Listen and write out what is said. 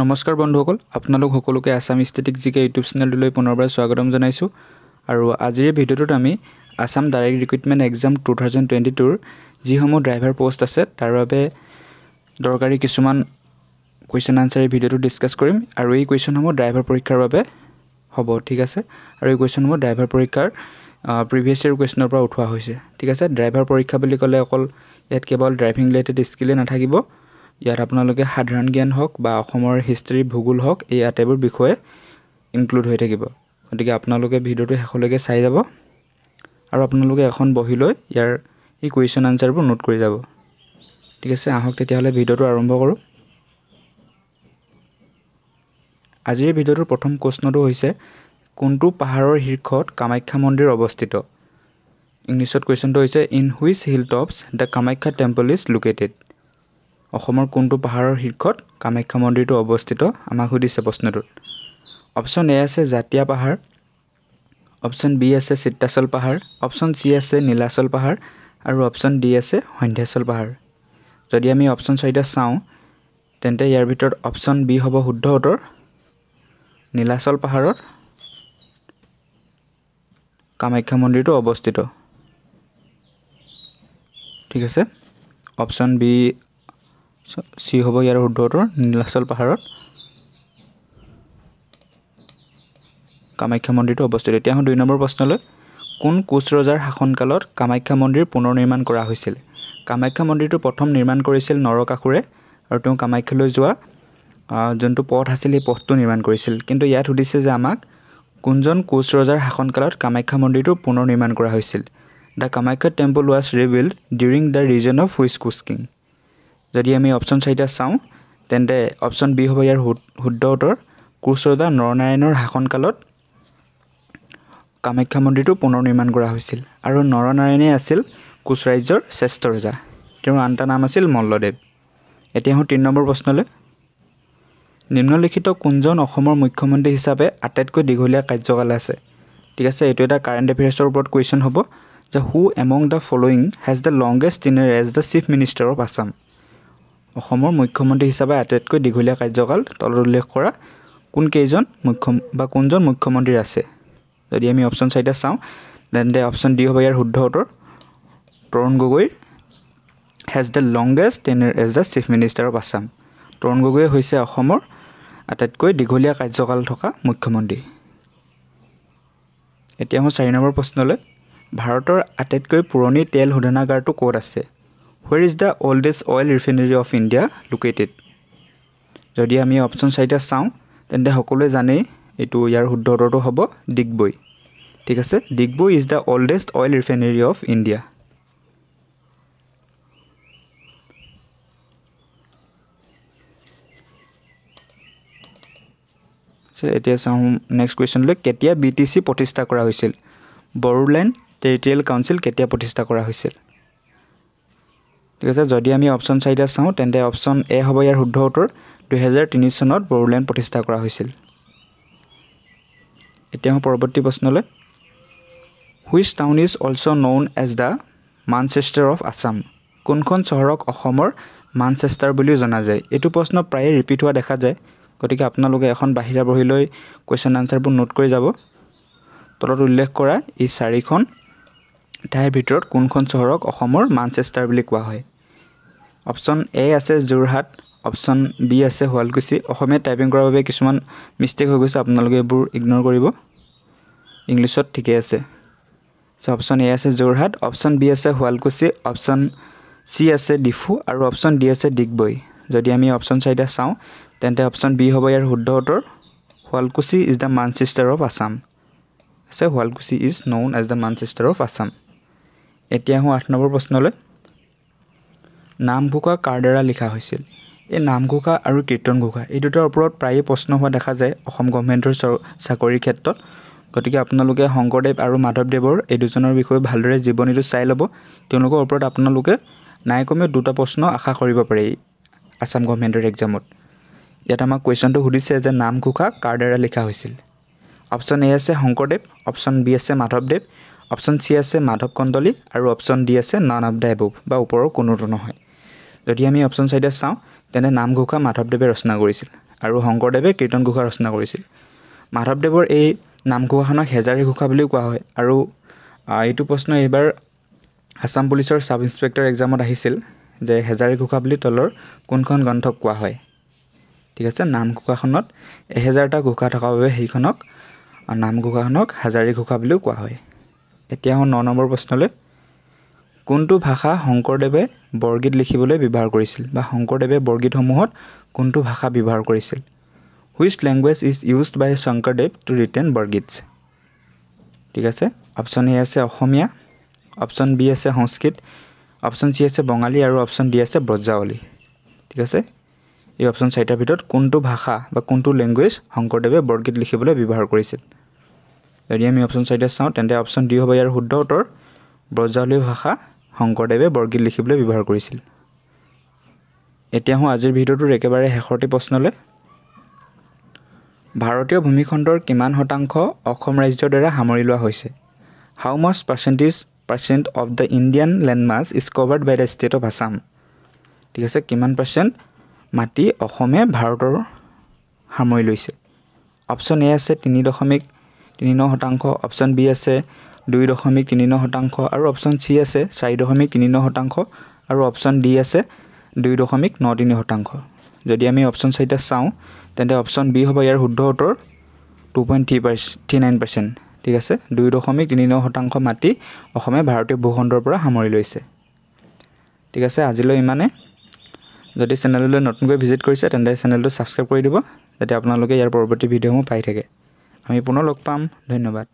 নমস্কাৰ বন্ধুসকল, আপোনালোক সকলোকে আছাম ষ্টেটিক জিকে ইউটিউব চেনেলটোলৈ পুনৰবাৰ স্বাগতম জনাইছোঁ। আৰু আজিৰ ভিডিঅ'টোত আমি আছাম ডাইৰেক্ট ৰিক্ৰুইটমেণ্ট এক্সাম 2022ৰ যিসমূহ ড্ৰাইভাৰ পষ্ট আছে তাৰ বাবে দৰকাৰী কিছুমান কুৱেশ্যন আনচাৰ এই ভিডিঅ'টো ডিছকাছ কৰিম। আৰু এই কুৱেশ্যনসমূহ ড্ৰাইভাৰ পৰীক্ষাৰ বাবে হ'ব, ঠিক আছে। আৰু এই কুৱেশ্যনসমূহ ড্ৰাইভাৰ পৰীক্ষাৰ প্ৰিভিয়াছ ইয়েৰ কুৱেশ্যনৰ পৰা উঠোৱা হৈছে, ঠিক আছে। ড্ৰাইভাৰ পৰীক্ষা বুলি ক'লে অকল ইয়াত কেৱল ড্ৰাইভিং ৰিলেটেড স্কিলেই নাথাকিব, ইয়াত আপোনালোকে সাধাৰণ জ্ঞান হওক বা অসমৰ হিষ্ট্ৰী, ভূগোল হওক, এই আটাইবোৰ বিষয়ে ইনক্লুড হৈ থাকিব। গতিকে আপোনালোকে ভিডিঅ'টো শেষলৈকে চাই যাব আৰু আপোনালোকে এখন বহি লৈ ইয়াৰ এই কুৱেশ্যন আনচাৰবোৰ নোট কৰি যাব, ঠিক আছে। আহক তেতিয়াহ'লে ভিডিঅ'টো আৰম্ভ কৰোঁ। আজিৰ ভিডিঅ'টোৰ প্ৰথম প্ৰশ্নটো হৈছে, কোনটো পাহাৰৰ শীৰ্ষত কামাখ্যা মন্দিৰ অৱস্থিত? ইংলিছত কুৱেশ্যনটো হৈছে, in which hill tops the Kamakhya temple is located? অসমৰ কোনটো পাহাৰৰ শীৰ্ষত কামাখ্যা মন্দিৰটো অৱস্থিত আমাক সুধিছে প্ৰশ্নটোত। অপশ্যন এ আছে জাতীয় পাহাৰ, অপশ্যন বি আছে চিত্তাচল পাহাৰ, অপশ্যন চি আছে নীলাচল পাহাৰ আৰু অপশ্যন ডি আছে সন্ধ্যাচল পাহাৰ। যদি আমি অপশ্যন চাৰিটা চাওঁ তেন্তে ইয়াৰ ভিতৰত অপশ্যন বি হ'ব শুদ্ধ উত্তৰ, নীলাচল পাহাৰত কামাখ্যা মন্দিৰটো অৱস্থিত, ঠিক আছে। অপশ্যন বি চি হ'ব ইয়াৰ শুদ্ধ উত্তৰ, নীলাচল পাহাৰত কামাখ্যা মন্দিৰটো অৱস্থিত। এতিয়া আহোঁ 2 নম্বৰ প্ৰশ্নলৈ। কোন কোচ ৰজাৰ শাসনকালত কামাখ্যা মন্দিৰ পুনৰ নিৰ্মাণ কৰা হৈছিল? কামাখ্যা মন্দিৰটো প্ৰথম নিৰ্মাণ কৰিছিল নৰকাসুৰে আৰু তেওঁ কামাখ্যালৈ যোৱা যোনটো পথ আছিল সেই পথটো নিৰ্মাণ কৰিছিল। কিন্তু ইয়াত সুধিছে যে আমাক কোনজন কোচ ৰজাৰ শাসনকালত কামাখ্যা মন্দিৰটো পুনৰ নিৰ্মাণ কৰা হৈছিল? The Kamakhya temple was rebuild during the reign of which Koch king? যদি আমি অপশ্যন চাৰিটা চাওঁ তেন্তে অপশ্যন বি হ'ব ইয়াৰ শুদ্ধ উত্তৰ, কোচ ৰজা নৰনাৰায়ণৰ শাসনকালত কামাখ্যা মন্দিৰটো পুনৰ নিৰ্মাণ কৰা হৈছিল। আৰু নৰনাৰায়ণেই আছিল কোচ ৰাজ্যৰ শ্ৰেষ্ঠ ৰজা, তেওঁৰ আন এটা নাম আছিল মল্লদেৱ। এতিয়া আহোঁ 3 নম্বৰ প্ৰশ্নলৈ। নিম্নলিখিত কোনজন অসমৰ মুখ্যমন্ত্ৰী হিচাপে আটাইতকৈ দীঘলীয়া কাৰ্যকাল আছে? ঠিক আছে, এইটো এটা কাৰেণ্ট এফেয়াৰ্ছৰ ওপৰত কুৱেশ্যন হ'ব যে who among the following has the longest tenure as the chief minister of Assam? অসমৰ মুখ্যমন্ত্ৰী হিচাপে আটাইতকৈ দীঘলীয়া কাৰ্যকাল তলত উল্লেখ কৰা কোনকেইজন মুখ্য বা কোনজন মুখ্যমন্ত্ৰীৰ আছে? যদি আমি অপশ্যন চাৰিটা চাওঁ তেন্তে অপশ্যন ডি হ'ব ইয়াৰ শুদ্ধ উত্তৰ, তৰুণ গগৈৰ has the longest tenure as the chief minister of Assam. Tarun Gogoi হৈছে অসমৰ আটাইতকৈ দীঘলীয়া কাৰ্যকাল থকা মুখ্যমন্ত্ৰী। এতিয়া আহোঁ 4 নম্বৰ প্ৰশ্নলৈ। ভাৰতৰ আটাইতকৈ পুৰণি তেল শোধনাগাৰটো ক'ত আছে? Where is the oldest oil refinery of India located? যদি আমি অপশ্যন চাৰিটা চাওঁ তেন্তে সকলোৱে জানেই এইটো ইয়াৰ শুদ্ধ উত্তৰটো হ'ব ডিগবৈ, ঠিক আছে। Digboi is the oldest oil refinery of India. এতিয়া চাওঁ নেক্সট কুৱেশ্যনলৈ। কেতিয়া বি টি চি প্ৰতিষ্ঠা কৰা হৈছিল? বড়োলেণ্ড টেৰিটৰিয়েল কাউন্সিল কেতিয়া প্ৰতিষ্ঠা কৰা হৈছিল? ঠিক আছে, যদি আমি অপশ্যন চাৰিটা চাওঁ তেন্তে অপশ্যন এ হ'ব ইয়াৰ শুদ্ধ উত্তৰ, 2003 চনত বড়োলেণ্ড প্ৰতিষ্ঠা কৰা হৈছিল। এতিয়া আহোঁ পৰৱৰ্তী প্ৰশ্নলৈ। Which town is also known as the Manchester of Assam? কোনখন চহৰক অসমৰ মানচেষ্টাৰ বুলিও জনা যায়? এইটো প্ৰশ্ন প্ৰায়ে ৰিপিট হোৱা দেখা যায়, গতিকে আপোনালোকে এখন বাহিৰা বহি লৈ কুৱেশ্যন আনচাৰবোৰ নোট কৰি যাব। তলত উল্লেখ কৰা এই চাৰিখন ঠাইৰ ভিতৰত কোনখন চহৰক অসমৰ মানচেষ্টাৰ বুলি কোৱা হয়? অপশ্যন এ আছে যোৰহাট, অপশ্যন বি আছে শুৱালকুছি। অসমীয়াত টাইপিং কৰাৰ বাবে কিছুমান মিষ্টেক হৈ গৈছে, আপোনালোকে এইবোৰ ইগন'ৰ কৰিব, ইংলিছত ঠিকেই আছে। চ' অপশ্যন এ আছে যোৰহাট, অপশ্যন বি আছে শুৱালকুছি, অপশ্যন চি আছে ডিফু আৰু অপশ্যন ডি আছে ডিগবৈ। যদি আমি অপশ্যন চাৰিটা চাওঁ তেন্তে অপশ্যন বি হ'ব ইয়াৰ শুদ্ধ উত্তৰ, Sualkuchi is the Manchester of Assam. আছে Sualkuchi is known as the Manchester of Assam. এতিয়া আহোঁ 8 নম্বৰ প্ৰশ্নলৈ। নামঘোষা কাৰ দ্বাৰা লিখা হৈছিল? এই নামঘোষা আৰু কীৰ্তন ঘোষা এই দুটাৰ ওপৰত প্ৰায়ে প্ৰশ্ন হোৱা দেখা যায় অসম গভমেণ্টৰ চাকৰিৰ ক্ষেত্ৰত। গতিকে আপোনালোকে শংকৰদেৱ আৰু মাধৱদেৱৰ এই দুজনৰ বিষয়ে ভালদৰে জীৱনীটো চাই ল'ব। তেওঁলোকৰ ওপৰত আপোনালোকে নাই কমেও দুটা প্ৰশ্ন আশা কৰিব পাৰে আছাম গভমেণ্টৰ এক্সামত। ইয়াত আমাক কুৱেশ্যনটো সুধিছে যে নামঘোষা কাৰ দ্বাৰা লিখা হৈছিল? অপশ্যন এ আছে শংকৰদেৱ, অপশ্যন বি আছে মাধৱদেৱ, অপশ্যন চি আছে মাধৱ কন্দলী আৰু অপশ্যন ডি আছে নান অফ the above বা ওপৰৰ কোনোটো নহয়। যদি আমি অপশ্যন চাৰিটা চাওঁ তেন্তে নামঘোষা মাধৱদেৱে ৰচনা কৰিছিল। আৰু শংকৰদেৱে কীৰ্তন ঘোষা ৰচনা কৰিছিল। মাধৱদেৱৰ এই নামঘোষাখনক হেজাৰী ঘোষা বুলিও কোৱা হয়। আৰু এইটো প্ৰশ্ন এইবাৰ আছাম পুলিচৰ ছাব ইনস্পেক্টৰ এক্সামত আহিছিল যে হেজাৰী ঘোষা বুলি তলৰ কোনখন গ্ৰন্থক কোৱা হয়। ঠিক আছে, নামঘোষাখনত 1000টা ঘোষা থকাৰ বাবে সেইখনক নামঘোষাখনক হাজাৰী ঘোষা বুলিও কোৱা হয়। এতিয়া আহোঁ 9 নম্বৰ প্ৰশ্নলৈ। কোনটো ভাষা শংকৰদেৱে বৰগীত লিখিবলৈ ব্যৱহাৰ কৰিছিল বা শংকৰদেৱে বৰগীতসমূহত কোনটো ভাষা ব্যৱহাৰ কৰিছিল? Which language is used by Sankardev to written Borgeets? ঠিক আছে, অপশ্যন এ আছে অসমীয়া, অপশ্যন বি আছে সংস্কৃত, অপশ্যন চি আছে বঙালী আৰু অপশ্যন ডি আছে ব্ৰজাৱলী। ঠিক আছে, এই অপশ্যন চাৰিটাৰ ভিতৰত কোনটো ভাষা বা কোনটো লেংগুৱেজ শংকৰদেৱে বৰগীত লিখিবলৈ ব্যৱহাৰ কৰিছিল? যদি আমি অপশ্যন চাৰিটা চাওঁ তেন্তে অপশ্যন ডি হ'ব ইয়াৰ শুদ্ধ উত্তৰ, ব্ৰজাৱলী ভাষা শংকৰদেৱে বৰগীত লিখিবলৈ ব্যৱহাৰ কৰিছিল। এতিয়া আহোঁ আজিৰ ভিডিঅ'টোৰ একেবাৰে শেষৰটি প্ৰশ্নলৈ। ভাৰতীয় ভূমিখণ্ডৰ কিমান শতাংশ অসম ৰাজ্যৰ দ্বাৰা সামৰি লোৱা হৈছে? How much percent of the Indian landmass is covered by the state of Assam? ঠিক আছে, কিমান পাৰ্চেণ্ট মাটি অসমে ভাৰতৰ সামৰি লৈছে? অপশ্যন এ আছে 3.39%, অপশ্যন বি আছে 2.39% আৰু অপশ্যন চি আছে 4.39% আৰু অপশ্যন ডি আছে 2.93%। যদি আমি অপশ্যন চাৰিটা চাওঁ তেন্তে অপশ্যন বি হ'ব ইয়াৰ শুদ্ধ উত্তৰ, 2.39%। ঠিক আছে, 2.39% মাটি অসমে ভাৰতীয় ভূখণ্ডৰ পৰা সামৰি লৈছে। ঠিক আছে, আজিলৈ ইমানে। যদি চেনেললৈ নতুনকৈ ভিজিট কৰিছে তেন্তে চেনেলটো ছাবস্ক্ৰাইব কৰি দিব, যাতে আপোনালোকে ইয়াৰ পৰৱৰ্তী ভিডিঅ'সমূহ পাই থাকে। আমি পুনৰ লগ পাম, ধন্যবাদ।